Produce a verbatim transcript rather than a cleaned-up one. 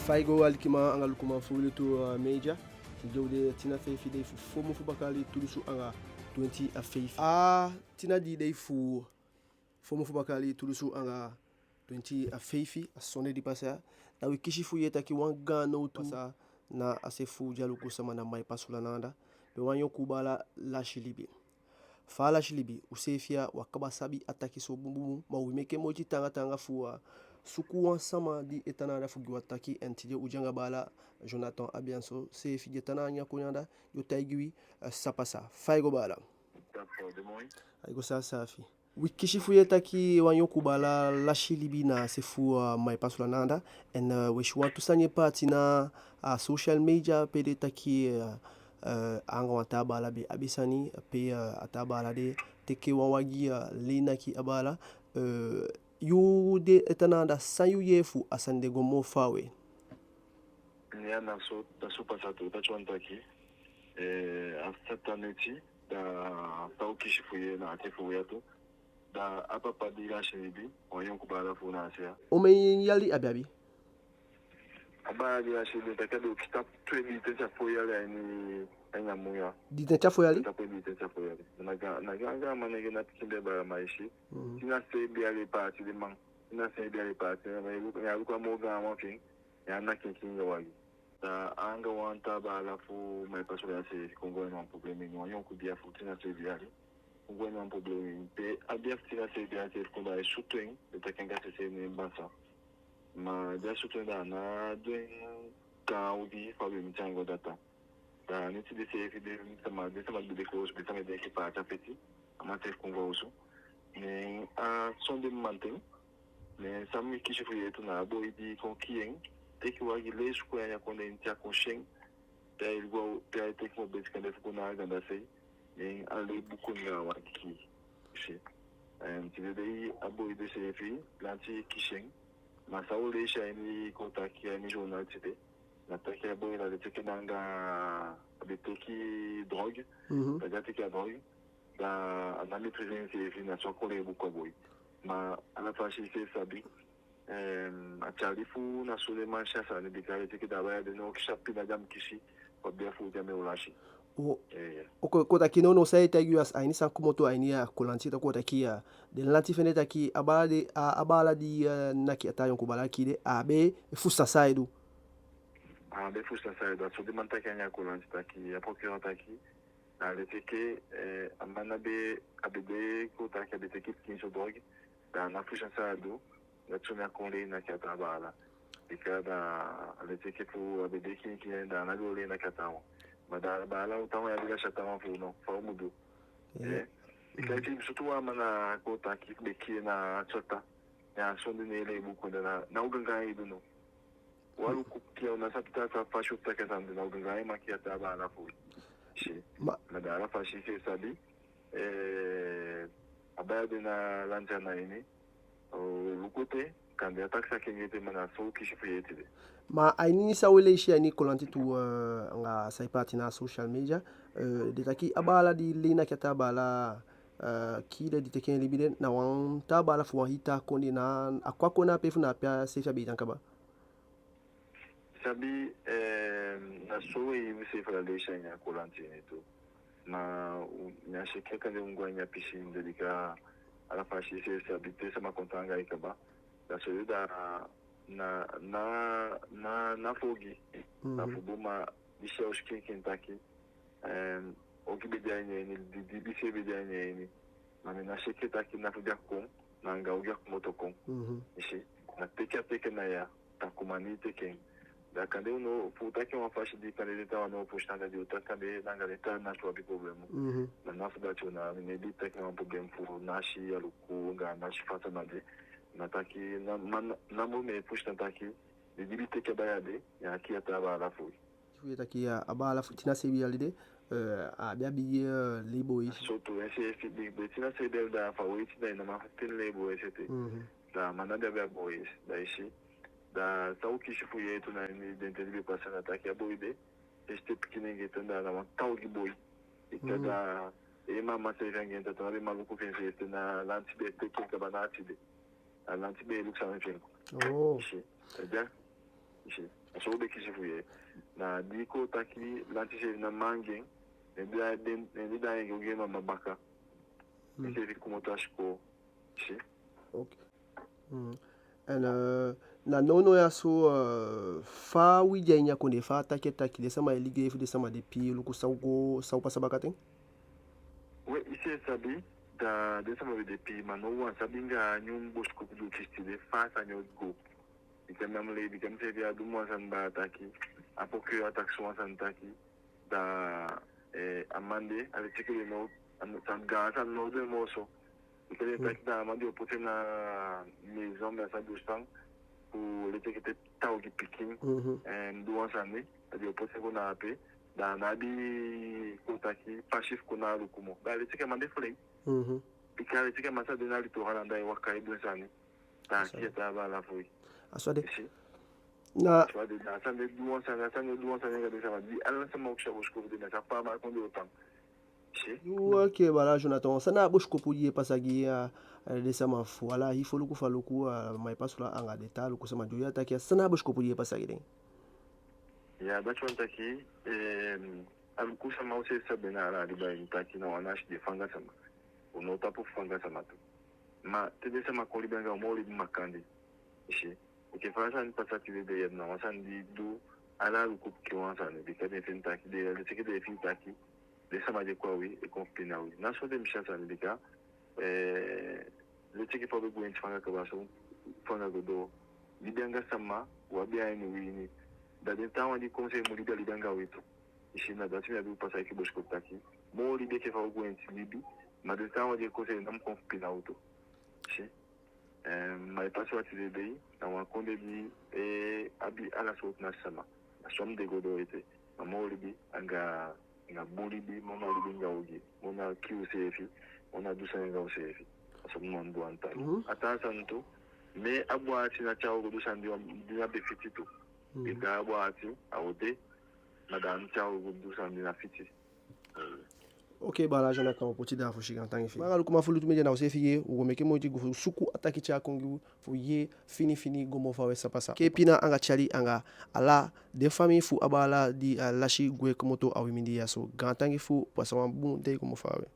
Fa i go, alikiman anga lukuman fu Wi Lutu, uh, Media. Tide u de tina feifi dei fu fo mun fu bakaa yali tu dunsu anga twenti a feifi. A tina dii dei fu fo mun fu bakaa yali tu dunsu anga twenti a feifi, a sonde di pasa, da wi kisi fu yee taki wan gaan nowtu pasa na a se fu Dyaluku sama na Maipasula na anda, pe wan yonkuu baala lasi libi. Fa a lasi libi, u seefi ya u á kaba sabi a taki so bunbun, ma wi meke moiti taanga taanga fu, uh, suku wan sama di e tan na anda fu gi u a taki, en tide u de anga baala Jonathan Abianso seefi di e tan na a nyan kondee anda, di o taigi wi, uh, san pasa. Fa i go, baala? Ai go saafi saafi. Wi kisi fu yee taki wan yonkuu baala lasi libi na a se fu, uh, Maipasula na anda. En, uh, wi si wantu sani e paati na a social media pe den taki, uh, uh, a anga wan taa baala be abi sani, pe, uh, a taa baala de teke wan wagi, uh, lei naki a baala. Uh, yu di e tan na anda, san yu yee fu a sani de go moo faawe? Ya, na so, na so pasa tu, dati wani taki, eh, a sani tan neti, da san u kisi fu yee na a ten fu u ya tu, da a papa di lasi libi, wan yonkuu baala fu u na a se ya. Omen yali a be abi? A baala di lasi libi, taki a be o kisi tapu tu dii ten te a fo yali a ini, a ini a mun ya. Dii ten te a fo yali? Tapu dii ten te a fo yali. Na gaan, na gaan, gaan man nenge na pikin be baala, ma i si. Mhm. Tina seibin yali e paati den man. Tina seibin yali e paati den man. Ya luku, ya luku a moo gaan wan fi en. Ya naki en kiin anga wagi. Da a anga wan taa baala fu Maipasula seefi kon go a ini wan problème ini, wan yonkuu bia fu tina seibin yali. Kon go a ini wan problème ini. Pe a bia fu tina seibin yali seefi kon, da ai sutu en, den taki anga sese neen Bansa. Ma di a sutu en, da a ná du en kaa ogii fa a be miti anga a data. Da a neti de seefi den sama, den sama di be de koosube, sama di e denki paati a feti, a man seefi kon go a osu. Ne a sonde mamanten, ne san mi kisi fu yee tu, na a boi di kon kii en, teke wagi lei suku en a nyan kondee ini, te a kon si en, te ai go, te ai teke moo beti kande fu go na a ganda sei, ne a lei buku anga a wagi kii. Si. En tide dei a boi de seefi, lanti kisi en. Ma san u leisi a ini, kon taki, a ini journal tide, na taki a boi, da den teke en anga, a be teke drogue. Mhm. Da di a teke a drogue, da a ná maîtriser enseefi, na so a kon lei buku a boi. Ma ala fasi seefi sabi, eh, a tyali fu na so den man si a sani, bika den teke, da a boi ya de, no kisi a pina di a mu kisi fu a bia fu di a mu lasi. O, eh, ya. Oke, kon taki nownow san i e taigi u ya, a ini san komoto a ini a kolanti, da kon taki ya, den lanti fende taki a baala de, a, a baala di, eh, naki a taa yonkuu baala kii de, a be fusutan san ai du. A be fusutan san ai du, a so den man taki a ini a kolanti taki, a procureur taki, na den teke, eh, a man a be, a be de, kon taki a be teke pikinso drogue, da a ná fusutan san ai du, da a tyai en a kon lei naki a taa baala. Bika da a den teke fu a be de kiin kiin, da a ná be o lei naki a taawan. Ma da a baala, u taawan ya be lasi a taawan fu u, no, fa u mu du? Eh. Eh? Bika i si, sutu wan man na, kon taki, be kii en na a sota, na a sonde ne i lei buku, da na, na u gaangaan i du, no. Wan luku kii, u ná sabi taa fasi u taki a sani de, na u gaangaan i man kii a taa baala fu u. Si. Ma, ma da ala fasi seefi sabi, eh, a boi ya de na lanti a ini. O, luku te, kande a taki sa kengi ete, ma na so u kisi fu yee tide. Ma a ini san u e leisi a ini kolanti tu, eh, anga san e paati na social media, eh, den taki a baala di lei naki a taa baala, eh, kii de, di teke en libi de, na wan taa baala fu wan hii taa kondee, na a kon a kon na ape fu na ape a seefi a be e tan kaba. Sabi, eh, na so wi seefi ala leisi a ini a kolanti ini tu. Ma u, mi á si enke kande u mu go a ini a pisi ini de, bika ala fasi seefi sabi te sama kon tan anga i kaba. Da so yu, da na, na, na, na fu ogii. Mhm. Na fu bun, ma disi a o si kenki taki, eh, ogii be de a ini en ini, di, di, disi be de a ini en ini. Ma mi ná si enke taki na fu di a kon, na anga ogii a komoto kon. Mhm. I si, na teke a teke na ya, takuu man e teke en. Da kande u no, fu taki wan fasi di kande den taawan no o fusutan, da di u taki kande na anga den taa nasi u abi problème. Mhm. Ma na fu dati u ná, mi ná e taki na wan problème fu nasi, Aluku anga nasi, fa sama de. Na taki, na, ma, na, namo mi e fusutan taki, di, di be teke a boi ya de, ya kii a taa baala fu u. Fu yee taki a, a baala fu tina seibin yali de, eh, a be abi, eh, lei boi. So tu, enseefi be, be tina seibin yali, da fa weiti da i ná man teni lei boi ete. Mhm. Da a man á be abi a boi, da i si. Da san u kisi fu yee tu na ini den ten di be pasa na taki a boi de, esite pikinenge ten, da na wan taa ogii boi. Ete, mhm, da en mama seefi anga en tata ná be man luku fi enseefi, na lanti be teke en kaba na a tide. A lanti be e luku san fi en. Oh. I si. Eeye. I si. A so u be kisi fu yee. Na di i kon taki lanti seefi ná man gi en, ne di a, den, ne di a daai en gi en mama baka. Mm. Enseefi komoto a sikoo. Si. Ok. Mm. En, eh, na nownow ya so, eh, fa wi de a ini a kondee, fa a taki e taki, den sama e ligei fu den sama de pii, luku san o go, san o pasa bakaten? We, i seefi sabi, da den sama be de pii, ma now wan sabi anga nyun bosikopu di u kisi tide, fa a sani o go. Bika mi a mu lei, bika mi seefi a du mi wan sani baka taki, a procureur a taki so wan sani taki, da, eh, a man de, a leti enke den no, a no, san gaan sani no du en moo so. Bika den taki da a man di o poti en na maison, mi á sabi san, fu leti enke te taigi pikin, mhm, eh, du wan sani, a di o poti en go na ape, da a ná abi kon taki pasi fu kon na Aluku moo. Da a leti enke a man de fii. Mhm. Bika a leti enke a man sa de na Littoral anda e waka e du en sani. Da a kii a taa baala fu i. A so a de. I si? Na a so a de, da a sani de du wan sani, a sani de du wan sani anga den sama di ala sama o kisi a bosikopu de, na san papa kondee o tan. I si? Ok, baala Jonathan, san na a bosikopu di e pasa gi a, a den sama fu ala hii foluku, Faluku, a Maripasoula anga den taa Aluku sama di o yee a taki ya, san na a bosikopu di e pasa gi den? Ya, dati wani taki, eh, Aluku sama, u seefi sabi en na ala liba ini taki na wan nasi di e fanga sama. U ná o tapu fu fanga sama tu. Ma te den sama kon libi anga u, moo libi makandii. I si? Enke fa a sani pasa tide de ya, na wan sani di du ala Aluku pikin wan sani, bika den feni taki den, den seke den fii taki den sama di e kon a wi e kon pina wi. Na so den mu si a sani, bika, eh, leti enke fa u be gwenti fanga kaba, so fanga go doo. Libi anga sama, u abi a ini wi ini. Da den taawan di kon seefi mu libi a libi anga wi tu. I si, na dati mi abi fu pasa enke bosikopu taki. Moo libi enke fa u gwenti libi, ma den taawan di e kon seefi ná mu kon pina u tu. I si? Eh, Maripasoula tide dei, na wan kondee di, eh, abi ala sowtu nasi sama. Na so mi de go doo ete. Ma moo libi anga, anga bun libi, moo ná libi anga ogii, moo ná kii useefi, moo ná du sani anga useefi. A so mi wani du wan taki. Mhm. A taa sani tu, mi á bun ati ná tyai u go du sani di wan, di ná be fiti tu. Mhm. Bika a bun ati, a o de, ma da a ná tyai u go du sani di ná fiti. Ok, baala Jonathan, u poti da fu si, gaantangi fi i. Baala lukuman fu Lutu Media, na u seefi yee, u go meke moiti go suku a taki tyai kon gi u fu yee finifini go moo fawe san pasa. Ke pina anga tyali anga ala den famii fu a baala di a lasi gwe komoto a wi mindii ya so. Gaantangi fu pasa wan bun dei go moo fawe.